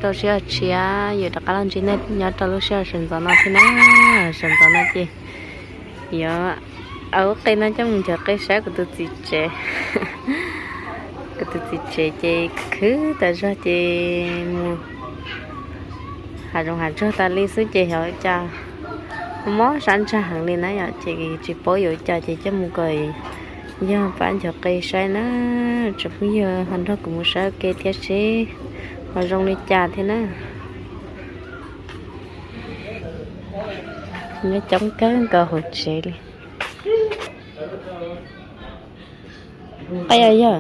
Rau sij hawm tshiab yuav rov qab los ntsib nej nyob rau lub sij hawm sawv ntxov no thiab na. Sawv ntxov no ces yuav ua qe no coj mus nchuav qe saib kuv tus txiv tsev. Kuv tus txiv tsev ces khwv tas zog ces mus hav zoov hav tsuag tas li xwb ces xyov cas mob sab ntsag heev li na yom, ces tsis paub yuav ua cas ces coj mus kom yog pab nchuav qe saib na. Tsoom phooj ywg ho nrog kuv mus saib ua ke thiab seb ho zoo li cas thiab na. Nyob coob kawg nkaus hauv tsev li. Qab yog yog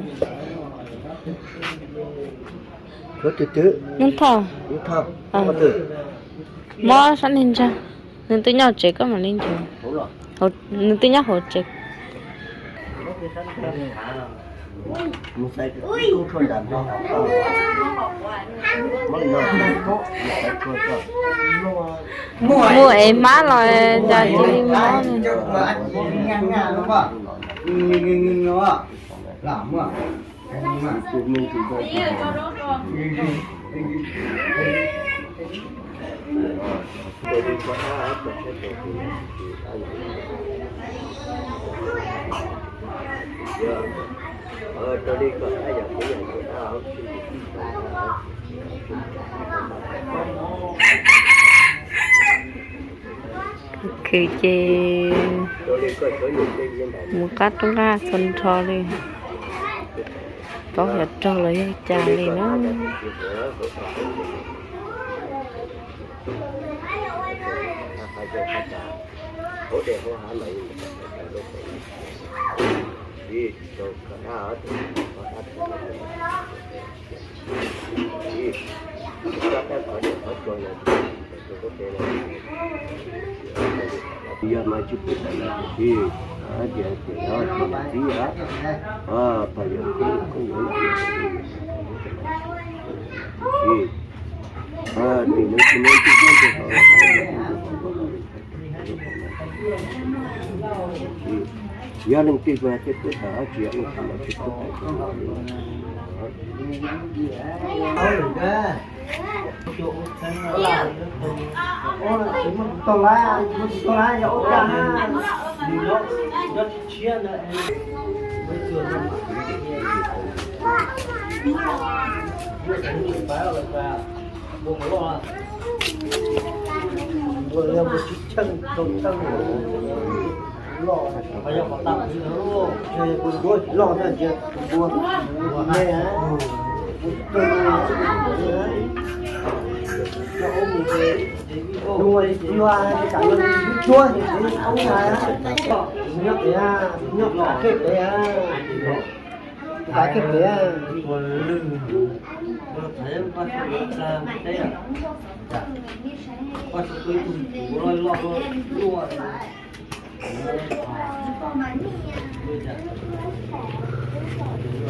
Nub Thoj. Mob sab niag ntsag. Nws twb nyob hauv tsev koj mam li nchuav. Nws twb nyob hauv tsev. Muaj es hmab los cas cia li mob. Khwv ces mus qab rooj qab txhua nrho li, paub xyov raug los yog cas li na. Yog mas tsis pub tawm los tiam sis, tias tias yog tias txiv, pog yawm txiv kuj yuav tias, tias no tsis muaj ntsis, yog leej twg mas thiaj pub tawm, tsis yog leej twg mas tsis pub tawm.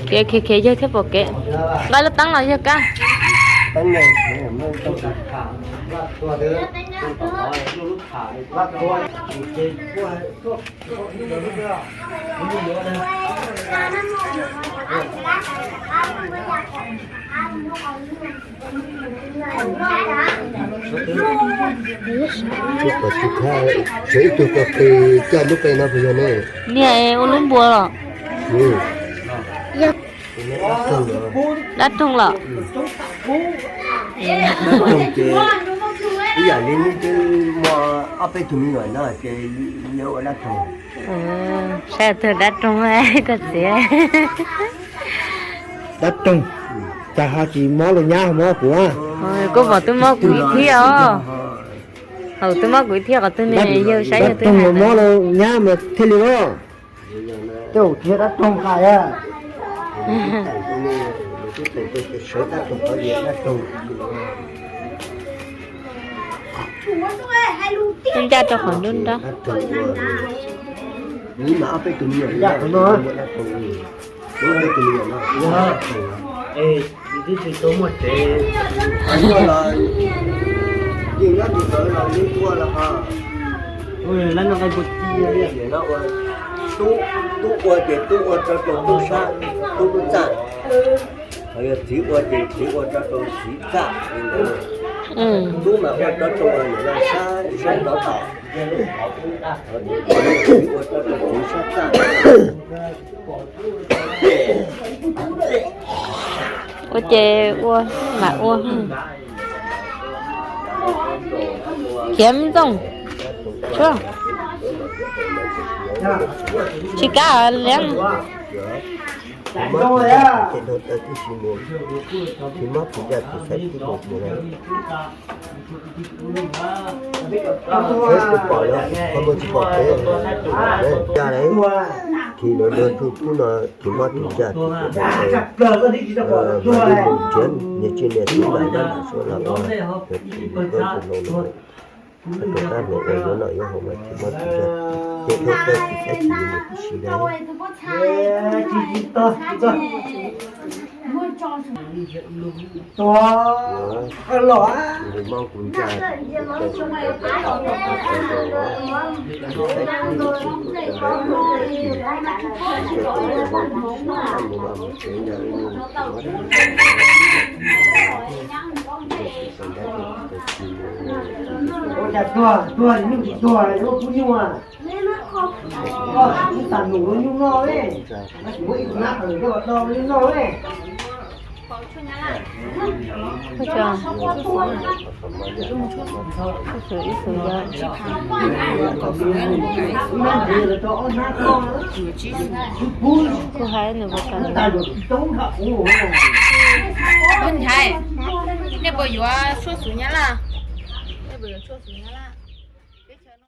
Kev khiav khiav yawg thiab pom kev. Nqa lub teeb los yawg kab. Tsis pom tsis khov, tshuav ib tug ko qis coj lub qe no puas yog ne? Niag ua lub npua los? Dab roog los? Dab roog ces ib yam li neb twb muaj ob peb tug me nyuam no ces yuav ua dab roog. Saib tug dab roog koj txiv. Dab roog, cas ho tsis mob los nyab ho mob kuv? Koj pom twb mob kuv ib thiab os. Haum twb mob kuv ib thiab, qhov twg ne yawg saib yawg twb hais mob los nyab mas thiaj li os. Tej zaum tsis yog dab roog hais a. Ncaj rau qhov nruab nrab. Tub ua ces tub ua rau tub sab, tub tub txaj. Yog txiv ua ces txiv ua rau txiv txaj li ntawd. Tub mas ua rau txiv sab sab tod tom. Txiv ua rau txiv sab txaj. Ua ces ua, mam ua. Khiav me ntxooj. Tsis kav li. Tus mab tus ntxawg ces dhau taw tib si mus, tus mab tus ntxawg tus xaiv tib mus mus na. Saib tus pom los qhov muag tsis pom pem, ca lawm. Thim los nrog tug tub no tus mab tus ntxawg tus pom pem, mas li mus nrhiav niam txiv niam tub mam nyob nram suav los ua, tus hlub los, tus tab hluas uas yuav noj yuav haus mas tus mab tus ntxawg ces dhau taw tsis xaiv tsis mus tib si na. Ua cas tuag tuag nyuj tsis tuag yuav kub nyuj a? Koj tsis txhob tas num rau nyuj noj ne, koj tsis muab ib tug nab qhwv coj los do rau nyuj noj ne. Ib tug yog, ib tug yog, kuv hais nws puas tau. Kuv ntshai, nej puas yuav tshuaj xub nyab laj? Nej puas yuav tshuaj xub nyab laj?